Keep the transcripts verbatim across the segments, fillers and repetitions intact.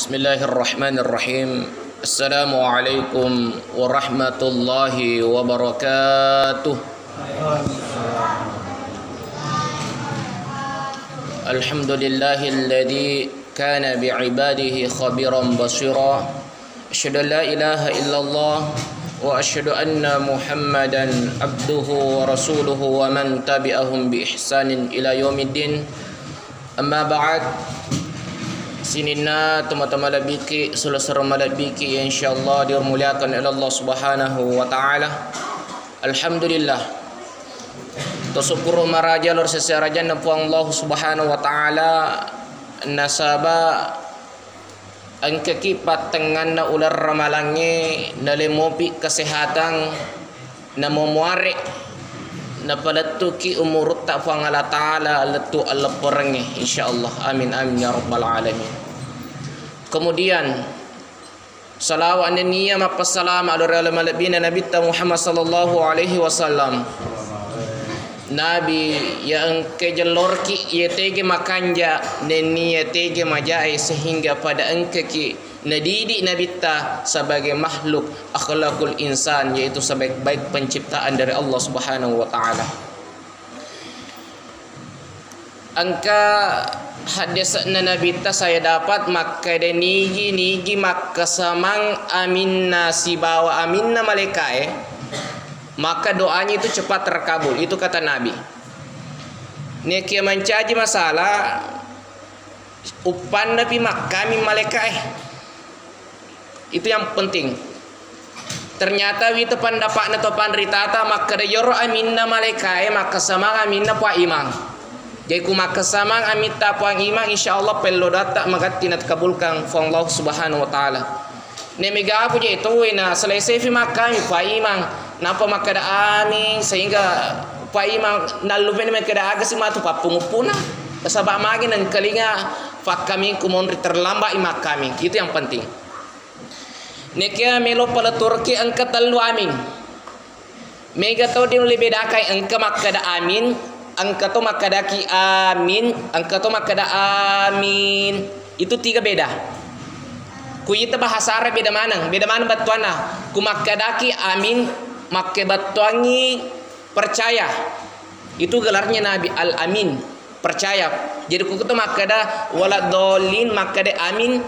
Bismillahirrahmanirrahim. Assalamualaikum warahmatullahi wabarakatuh. Alhamdulillahilladzi kana bi'ibadihi khabiran basira. Asyhadu an la ilaha illallah wa asyhadu anna Muhammadan abduhu wa rasuluhu wa man tabi'ahum bi ihsanin ila yaumiddin. Amma ba'd. Sininna tomatoa malebbiki, sulasera malebbiki yang insyaallah dimuliakan oleh Allah Subhanahu wa taala. Alhamdulillah. Tosukkuru maraja lao ri seserajanna Puang Allah Subhanahu wa taala, nasaba engkaki pattengnganna uleng ramalangnge, nalemopi kesehatan, namomuare, napalettuki umurutta Puang Allah Taala lettu allepperengnge, insyaallah. Amin, amin ya rabbal alamin. Kemudian, salawat nennia mappassalama lao ri ale malebbina Nabitta Muhammad sallallahu alaihi wasallam. Nabi, ya engka jellorki, ya tege makanja, nennia tege majae, sehingga pada engkaki nadidi Nabitta sebagai makhluk akhlakul insan, yaitu sebaik-baik penciptaan dari Allah Subhanahu wa taala. Engka haddese'na Nabitta saya dapat makkeda, nigi-nigi makkasamang aminna sibawa aminna malaikae, maka doanya itu cepat terkabul. Itu kata Nabi. Nekia mancaji masalah, uppannapi makkaming malaikae. Itu yang penting. Ternyata wita pendapatna to panritata makkeda, yoro aminna malaikae makkasamang aminna Puang Imang. Jadi ku makkasamang aminta Puang Imang, insyaallah pello doatta magatti natkabulkan Puang Allah Subhanahu wa taala. Nemigapu je tauwe na selesaifi makkami Puang Imang, napa makkeda amin, sehingga Puang Imang nallupe makkeda, aga si matu pappunguppuna, nasaba magi nengkalinga pakkamingku monri terlambat i makkami. Itu yang penting. Nekia melo paleturki engka tellu amin. Mega tau de nulle bedakai, engka makkeda amin, engka to makkedaki amin, engka to makkeda amin. Itu tiga beda. Ku ita bahasa Arab beda maneng, beda maneng bettuanna. Ku makkedaki amin, makke bettuangi percaya. Itu gelarnya Nabi Al-Amin, percaya. Jadi ku to makkeda wala dolin, makkeda amin,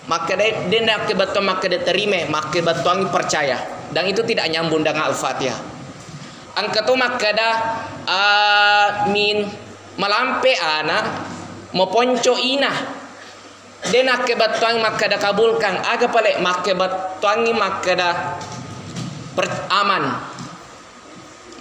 makkeda de nakke bettuang makkeda terima, makke bettuangi percaya. Dan itu tidak nyambung dengan Al-Fatihah. Engka to makkeda amin, malampe ana, maponco ina. De nakke bettuangi makkeda kabulkan, aga pale makke bettuangi makkeda per-, aman.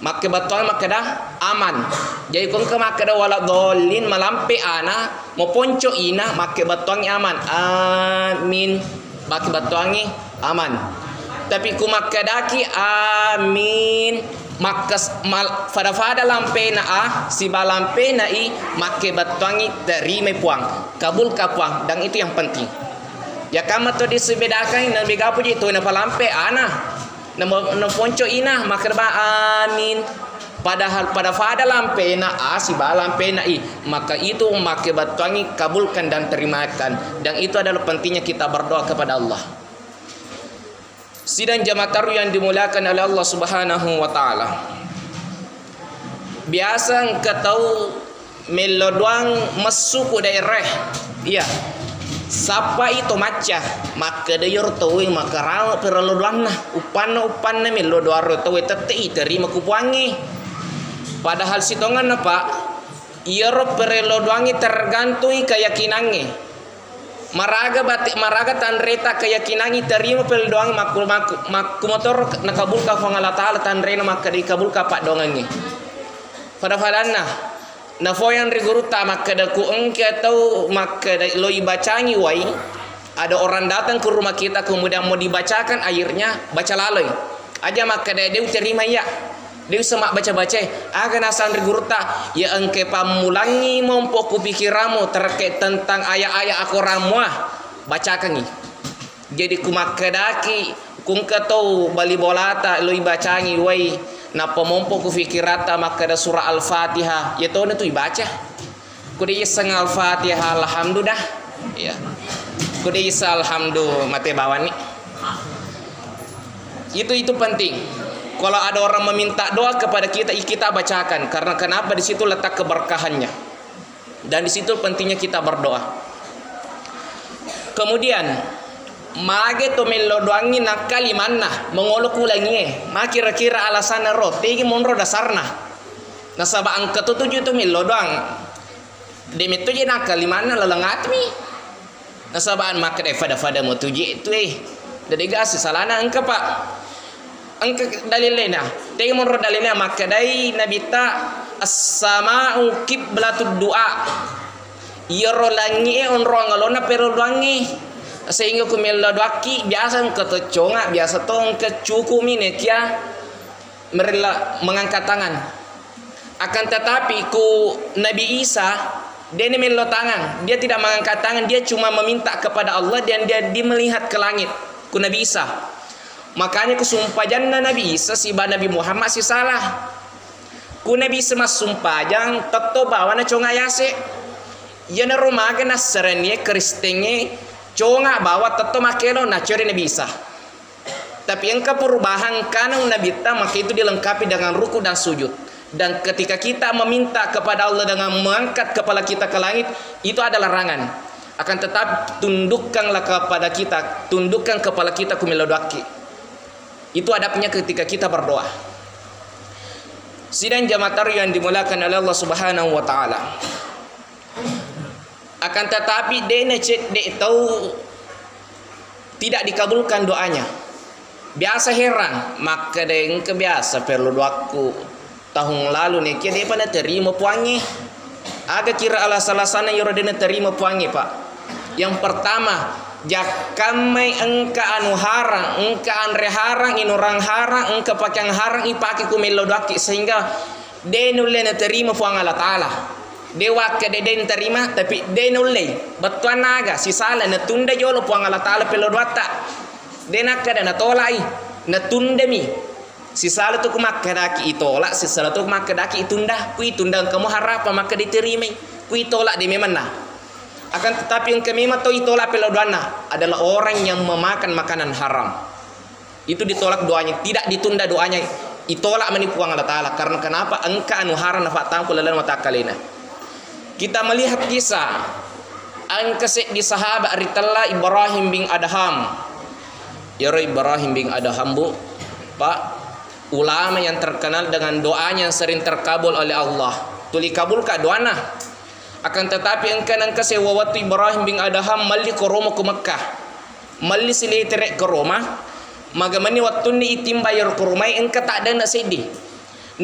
Makke bettuangi makkeda aman. Jadi ku engka makkeda wala dolin, malampe ana, maponco ina, makke bettuangi aman. Amin. Makke bettuangi aman. Tapi ku makkedaki amin, makkes-, mal-, fada-fada lampena a, siba lampena i, makke bettuangi terimai Puang, kabulka Puang, dan itu yang penting. Ya kamma to disibedakan, nabegapu je to napalampe ana, namo-, naponco ina, makkeda amin. Padahal pada-pada lampena a, siba lampena i, maka itu makke bettuangi kabulkan dan terimakan. Dan itu adalah pentingnya kita berdoa kepada Allah. Sidang jamaah tarwih yang dimuliakan oleh Allah Subhanahu wa taala. Biasa engka tau mello doang messu ku daerae. Iya. Sappai to macca, makkeda iyaro tauwe makarau perello doanna, uppanna, uppanna mello doang ro tauwe tette i terima ku Puangnge. Padahal sitongenna, Pak, iyaro perello doangnge tergantungi keyakinangnge. Maraga bate-, maraga tanreta keyakinangngi terima perello doangnge makku-, makku-, makkumotoro nakabulka Puang Allah Taala tanrena makkeda ikabulka paddoangengnge. Fada-fadanna, nafoyang ri gurutta makkeda, ku engka tau makkeda lo ibacangi wai, ada orang datang ke rumah kita, kemudian mau dibacakan airnya, baca laloi. Aja makkeda, de uterima iya, de usa mabbaca-baca. Aga nasang ri gurutta, ya engka pammulangi mompo ku pikirammu terkait tentang ayat-ayat akorammu, ah, bacakangi. Jadi ku makkedaki, ku engka tau bali bolata lo ibacangi wai, nappa mompo ku fikiratta makkeda surah Al-Fatihah, ya tona tu ibaca. Ku de isseng Al-Fatihah, alhamdulillah. Ya. Ku de' isa alhamdulillah mate bawani. Itu, itu penting. Kalau ada orang meminta doa kepada kita, kita bacakan. Karena kenapa? Di situ letak keberkahannya. Dan di situ pentingnya kita berdoa. Kemudian, mage to mello doangngi nakka limanna, mengolo kulangie. Ma kira-kira alasanna ro, tegi monro dasarna. Nasaba engka to tuju to mello doang. De' metto je nakka limanna laleng atumi. Nasaba makkeda fada-fada mo tuje tu, eh. Dede gasi salana engka, Pak. Engka dalilena. Tegi monro dalilena makkedai Nabitta, "As-sama'u qiblatud du'a." Iyaro langi'e onroang alona pero doangngi. Sehingga ku mello doakki biasa engka to conga, biasa to engka cukumi nekia merella mengangkat tangan. Akan tetapi, ku Nabi Isa, de' namello tangan. Dia tidak mengangkat tangan, dia cuma meminta kepada Allah dan dia, dia melihat ke langit. Ku Nabi Isa. Makanya ku sumpajanna Nabi Isa siba Nabi Muhammad sisala. Ku Nabi Isa massumpajang, tetto bawana conga yase. Iyanaro maga nassaranie Kristengnge conga bawa tetto makkelo, nacori Nabi Isa. Tapi engka perubahan, karena Nabitta maka itu dilengkapi dengan ruku dan sujud. Dan ketika kita meminta kepada Allah dengan mengangkat kepala kita ke langit, itu ada larangan. Akan tetapi, tundukkanlah kepada kita, tundukkan kepala kita ku mello doakki. Itu adabnya ketika kita berdoa. Sidang jamaah tarawih yang dimuliakan oleh Allah Subhanahu wa Ta'ala. Akan tetapi, de' nacedde' tau tidak dikabulkan doanya. Biasa herang, makkeda engka biasa perlu doakku tahun lalu nekia de'pa naterima puangnge. Aga kira alas-alasanna iyaro de' naterima puangnge, Pak? Yang pertama, jakkammai engka anu harang, engka anre harang, inurang harang, engka pakeang harang ipake ku mello doakki sehingga de' nulle naterima Puang Allah Ta'ala. De' wakkeda de' naterima, tapi de' nullei. Bettuanna aga, sisala natunda jolo Puang Allah Ta'ala pello doatta. De' nakkeda natolai, natundami. Sisala tu ku makkedaki itolak, sisala tu ku makkedaki itunda. Ku itunda engka mo harapang makkeda diterimai. Ku itolak de' memanna. Akan tetapi engka memang to itolak pello doanna adalah orang yang memakan makanan haram. Itu ditolak doanya, tidak ditunda doanya. Itolak mani Puang Allah Ta'ala. Karena kenapa? Engka anu harang nafattangku lalenna watakkalena. Kita melihat kisah engka seddi sahabat ritella Ibrahim bin Adham. Iyaro Ibrahim bin Adham, Bu, Pak, ulama yang terkenal dengan doanya yang sering terkabul oleh Allah. Tuli kabulka doana. Akan tetapi engka nengka sewwa wettu Ibrahim bin Adham melli koroma ku Mekkah. Melli siletere koroma. Maga meni wettunni itimba iyaro koromae engka taddenna seddi.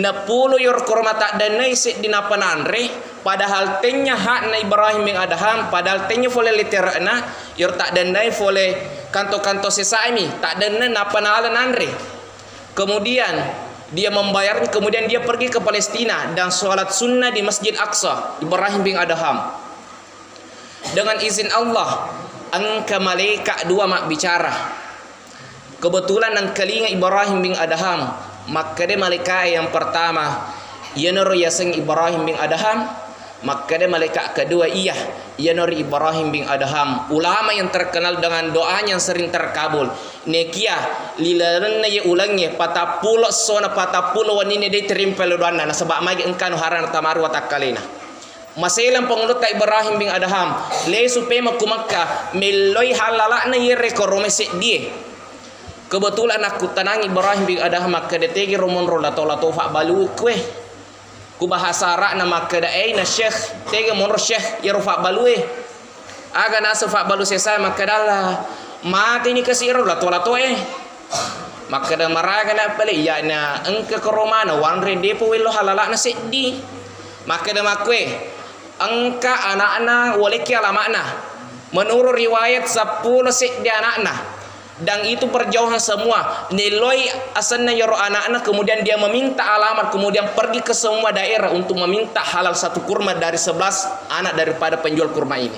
Nappulo iyaro koroma taddennai seddi nappa nanre, padahal tennya hakna Ibrahim bin Adham, padahal tennya fole letere'na, iyaro taddennai fole kanto-kanto sesaimi, taddenna nappa nala nanre. Kemudian dia membayar, kemudian dia pergi ke Palestina dan sholat sunnah di Masjid Aqsa, Ibrahim bin Adham. Dengan izin Allah, engka malaika dua mabbicara. Kebetulan nengkalinga Ibrahim bin Adham, makkeda malaika yang pertama, iyanaro yaseng Ibrahim bin Adham, makkeda malaika kedua, iya, iyanaro Ibrahim bin Adham, ulama yang terkenal dengan doanya yang sering terkabul. Nekia lilalenna ye ulengnge patappulo essona patappulo wenninna de' terima pello doanna, nasaba magi engkano harana tamaru watakkalena. Maseleng pangulutta Ibrahim bin Adham, lesu pemeng ku Mekkah, melloi hallala'na yere koromai seddie. Kebetulan nakkuttanangi Ibrahim bin Adham makkeda, "Tegi ro monro lato-lato fabbalu kue?" Ku bahasa Arabna makkeda, "Aina Syekh, tegi monro Syekh yero fabbalue?" Aga naseng fabbalu sesae makkeda, "Allah, mateni kasi ro lato-latoe." Makkeda, "Maraga na pale iyana engka koromana wanre depo wello halala'na seddi." Makkeda makkue, "Engka ana'na, walekki alama'na." Menurut riwayat, seppulo seddi ana'na. Dan itu berjauhan semua. Niloi asenna yoro ana'na, kemudian dia meminta alamat, kemudian pergi ke semua daerah untuk meminta halal satu kurma dari sebelas anak daripada penjual kurma ini.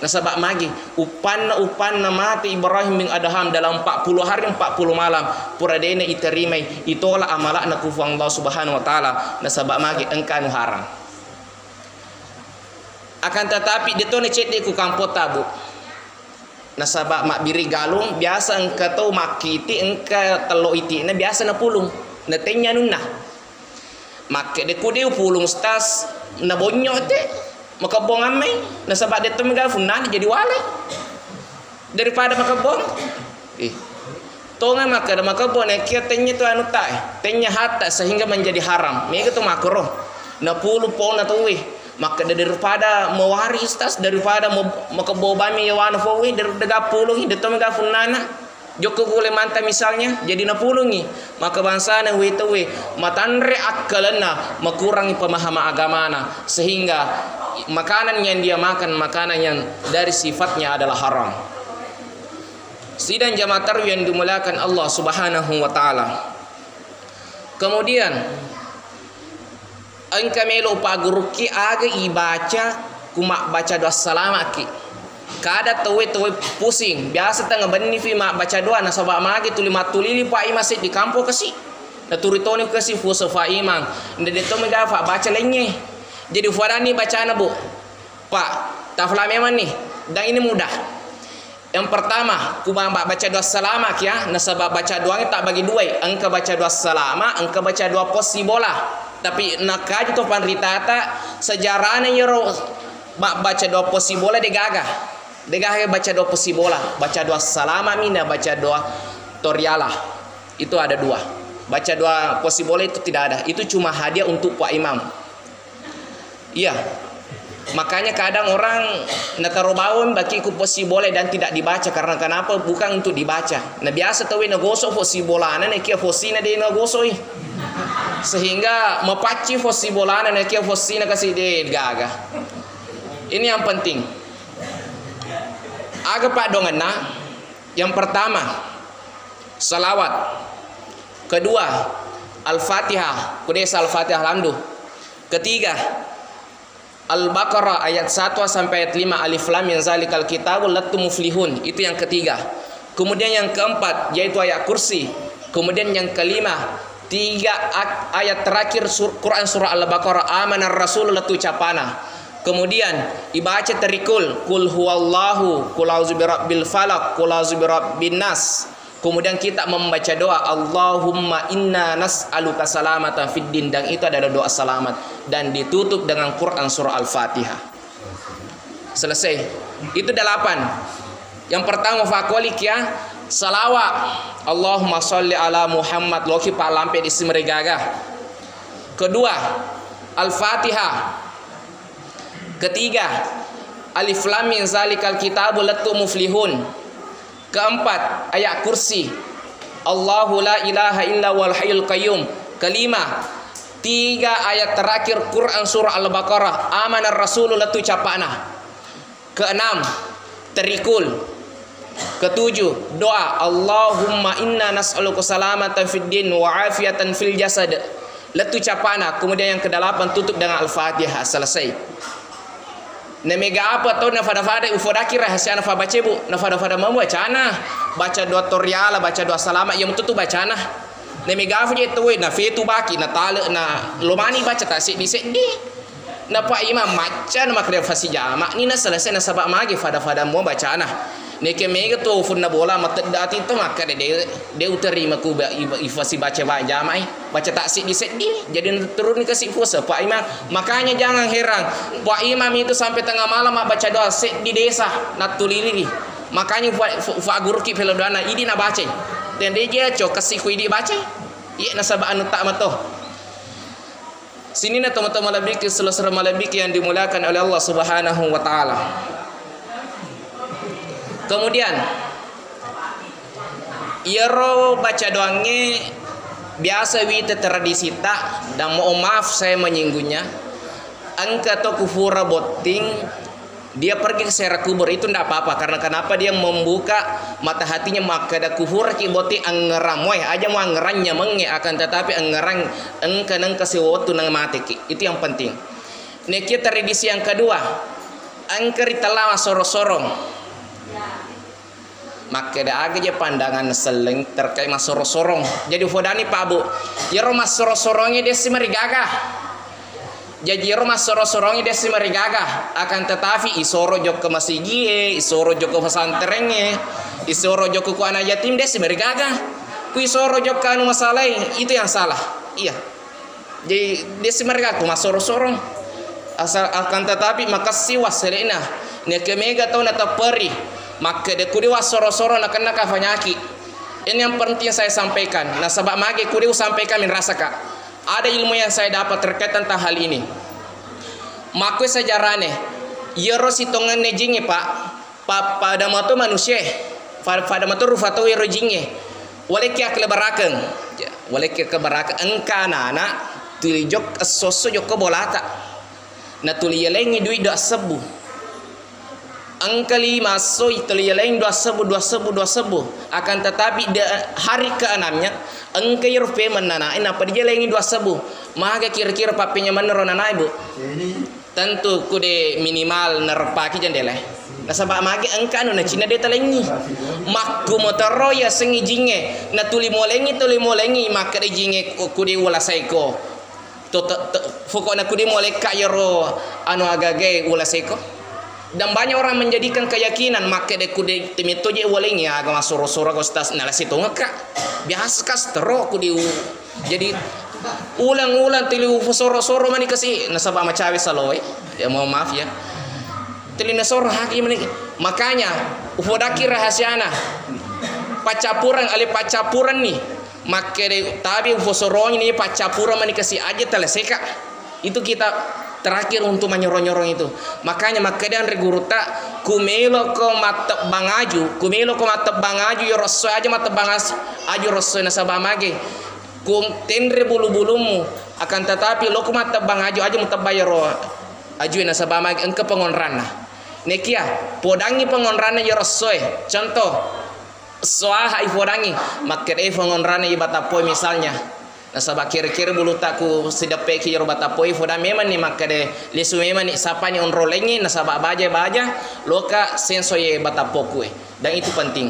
Nasaba magi, upanna, upanna mate Ibrahim bin Adham dalam empat puluh hari, empat puluh malam, pura dena iterimai, itolak amalakna ku Puang Allah Subhanahu wa Ta'ala, nasaba magi engka anu harang. Akan tetapi, de to nacedde ku kampotta, Bu. Nasaba mabbiri galung, biasa engka tau makkiti, engka tello iti'na, biasa napulung. Natennya anunna. Makkede ku de upulung, Ustaz, nabonyo te, makebbong ammai, nasaba de to mega funnana jadi walai. Daripada makebbong. Ih. Tonga makkeda makebbong, naekia tennya tu anu tae, tennya hatta sehingga menjadi haram. Mega tu makro. Napulung pona tauwe. Makkeda daripada mewari, Ustaz, daripada me-, makebbong bami yawana fauwe, dar-, dega pulungi, de to mega funnana. Jokko gule manta misalnya, jadi napulungi. Maka bangsana we tauwe matanre akkalenna, makurangi pemahaman agamana, sehingga makanan yang dia makan, makanan yang dari sifatnya adalah haram. Sidang jamaah tarawih yang dimuliakan Allah Subhanahu wa Ta'ala. Kemudian, engka melo upagurukki aga ibaca ku mabbaca doa salama'ki. Kada tauwe, tauwe pusing. Biasa tengnga benni fi mabbaca doa, nasaba magi tuli mattulili Pak Imam seddi kampo kasi. Naturi toni kasi fuso Pak Imam. Nda de to mega fa baca lenye. Jadi fuadani bacana, Bu. Pak, tafla memang nih. Dan ini mudah. Yang pertama, ku ba-, ba-, baca doa salama kia, nasaba baca doa ini tak bagi dua, engka baca doa salama, engka baca doa posi bola. Tapi nakaji to panritata, sejarahnya yero ba-, baca doa posi bola degaga. Degaga baca doa posi bola, baca doa salama mina, baca doa toriala. Itu ada dua. Baca doa posi bola itu tidak ada. Itu cuma hadiah untuk Pak Imam. Iya. Makanya kadang orang nataro bawang baki ku posi bola dan tidak dibaca. Karena kenapa? Bukan untuk dibaca. Nah, biasa tauwe nagosok posi bolana, nekia posina de nagosoi. Sehingga mapacci posi bolana, nekia posina kasi de gaga. Ini yang penting. Aga paddongenna? Yang pertama, salawat. Kedua, Al-Fatihah. Kudesa Al-Fatihah landu. Ketiga, Al-Baqarah ayat satu sampai ayat lima, Alif Lam Mim Zalikal Kitabu Lattu Muflihun. Itu yang ketiga. Kemudian yang keempat, yaitu ayat kursi. Kemudian yang kelima, tiga ak-, ayat terakhir sur-, Quran surah Al-Baqarah, Amanar Rasul Lattu Capana. Kemudian ibaca terikul, Kul huwallahu, Kul auzu birabbil falaq, Kul auzu birabbin nas. Kemudian kita membaca doa, Allahumma inna nas'aluka salamatan fid din, dan itu adalah doa selamat dan ditutup dengan Quran surah Al-Fatihah. Selesai. Itu delapan. Yang pertama fakolik ya, salawa. Allahumma salli ala Muhammad, loki pa lampe di simerigaga. Kedua, Al-Fatihah. Ketiga, Alif Lam Mim Zalikal Kitabu Lattu Muflihun. Keempat, ayat kursi. Allahu la ilaha illa wal hayyul qayyum. Kelima, tiga ayat terakhir Quran surah Al-Baqarah. Amanar Rasulullah tu capana. Keenam, terikul. Ketujuh, doa, Allahumma inna nas'aluka salamatan fid din wa afiatan fil jasad. Lettu capana. Kemudian yang kedelapan tutup dengan Al-Fatihah. Selesai. Namega apa tau nafada-fada ufodaki rahasiana fabaca, Bu. Nafada-fada mau bacana. Baca doa toriala, baca doa salama, iya mutu tu bacana. Namega apa je tau nafetu baki, natale, na lomani baca tak seddi-seddi. Napa imam macca na makkeda fasijama ni na selesai nasaba magi fada-fada mua bacana. Neke mega tu funna bola matedda ati to makkeda de, de uterima ku ba, iba, ifasi baca ba jamai. Baca tak seddi-seddi. Jadi turun ke si fusa Pak Imam. Makanya jangan heran Pak Imam itu sampai tengah malam baca doa seddi desa natuliliri. Makanya fa, fa, fa guruki pelo doana idi na bacai. Dan dia je cok kasi ku idi bacai. Iya nasaba anu tak mato. Sininna tomatoa malebbiki, selessureng malebbiki yang dimuliakan oleh Allah Subhanahu wa Ta'ala. Kemudian, iyaro baca doangnge biasa wita tradisita, dan mohon maaf saya menyinggungnya, engka to kufura botting, dia pergi ke ziarah kubur, itu ndak apa-apa. Karena kenapa? Dia membuka mata hatinya, makkeda kufuraki botting angngerang. Moe, aja mu angngerang nyamengnge, akan tetapi angngerang engka nengka siwettu nang mateki. Itu yang penting. Nekia tradisi yang kedua, engka ritella massorong-sorong. Makkeda aga je pandangan selleng terkait massorong-sorong. Jadi fodani Pak Bu, iyaro massorong-sorongnge de simarigaga. Jaji ero massoro-sorongi de' simarigaga, akan tetapi isoro jokka masigie, isoro jokka pesantrengnge, isoro jokka ku anak yatim de' simarigaga. Ku isoro jokka anu masalai, itu yang salah. Iya. Jadi de' simarigaga ku massoro-sorong. Asal, akan tetapi makessi wassele'na. Nekke mega tau natepperi. Makkeda ku de' wassoro-sorong nakenna ka panyaki. Ini yang penting saya sampaikan. Nasaba mage ku de' usampaikan menrasaka. Ada ilmu yang saya dapat terkait tentang hal ini. Makkue sejarahne, iyaro sitongenna jingnge, Pak, pa-, pada mato manusia, pa-, pada mato rufa tau iyaro jingnge. Walekki akkelebarakeng. Walekki akkelebarakeng. Engka anak-anak tuli jok-, esso-esso jokka bolata. Natuli yalengngi duit dua sebbu. Engka lima esso ituli yalengngi dua sebbu, dua sebbu, dua sebbu. Akan tetapi de-, hari keenamnya, engka iyaro payment nanae, nappa dijalengngi dua sebbu. Maga kira-kira pappenyamenna ro nanae, Bu? Tentu ku de' minimal nareppaki jendela. Nasaba mage engka anu nacinna de' talengngi. Makku motoro yasengngi jingnge, natuli molengngi, tuli molengngi, makkeda jingnge ku de' wala saiko. To, to, to, pokokna ku de' molekka iyaro anu agagae wala seko. Dan banyak orang menjadikan keyakinan makkeda ku de' temetto je walengngi aga massoro-soro ka ustaz, nala sitongekka. Biasa ka stero ku de' u-, jadi ulang-ulang tuli ufasoro-soro mani kasi nasaba macawe saloe. Ya mohon maaf ya. Tuli nasoro haki mani. Makanya ufodaki rahasiana. Paccappureng, ale paccappurenni. Makkeda tabe ufosoroni ni paccappureng mani kasi aja taleseka. Itu kita terakhir untuk manyoro-nyorong itu. Makanya makkeda anre gurutta, ku meloko mattebbang aju, ku meloko mattebbang aju yo rosso aja mattebbang as-, aju rosso nasaba mage. Ku tenre bulu-bulummu, akan tetapi loko mattebbang aju, aja mutebba yero aju nasaba mage engka pengonranna. Nekia, podangi pengonranna yo rossoe. Contoh, Soaha ifodangi, makkeda fongonrana i batappoi misalnya. Nasaba kira-kira bulutta ku sideppeki iyaro batappoi, fodang memang ni makkeda lesu memang ni sapani onrolengi nasaba baja-baja loka senso ye batappoku e. Dan itu penting.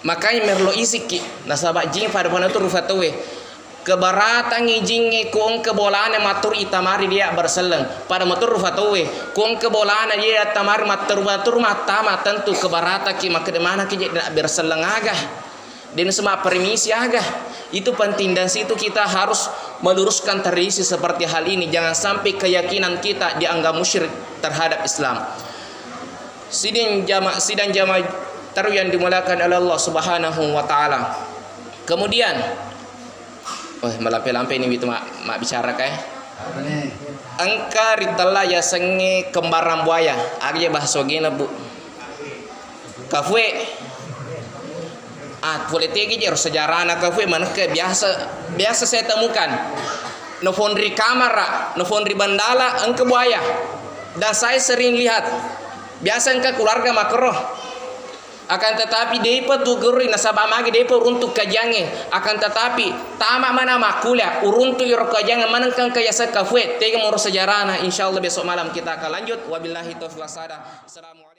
Makanya merlo isikki nasaba jing pada-pada tu rufa tauwe. Kebaratangngi jingnge ku engka bolana matturu itamari dia berselleng. Pada matturu fatauwe, ku engka bolana dia tamari matturu-matturu mattama, tentu kebaratakki makkeda manakki je na berselleng aga. Dena sema permisi aga. Itu penting dan situ kita harus meluruskan tradisi seperti hal ini. Jangan sampai keyakinan kita dianggap musyrik terhadap Islam. Sidang jama-, sidang jama tarawih yang dimuliakan oleh Allah Subhanahu wa Ta'ala. Kemudian, oh, malampe-lampe ini itu mak, mak bicara kai. Engka ritella yasengnge kembarang buaya. Aga je bahasa ogena, Bu? Kafue. Ah, pole tegi je ro sejarahna kafue manekka biasa, biasa saya temukan. Nofonri kamara, nofonri bandala, engka buaya. Dan saya sering lihat. Biasa engka keluarga makero. Akan tetapi depa tu gurui nasaba magi depa uruntu kajiangnge. Akan tetapi tama mana makkuliah, uruntu iro kajiangnge manengka engka yaseng kafue, tega moro sejarahna. Insyaallah besok malam kita akan lanjut. Wabillahi taufiq wassadah. Assalamualaikum.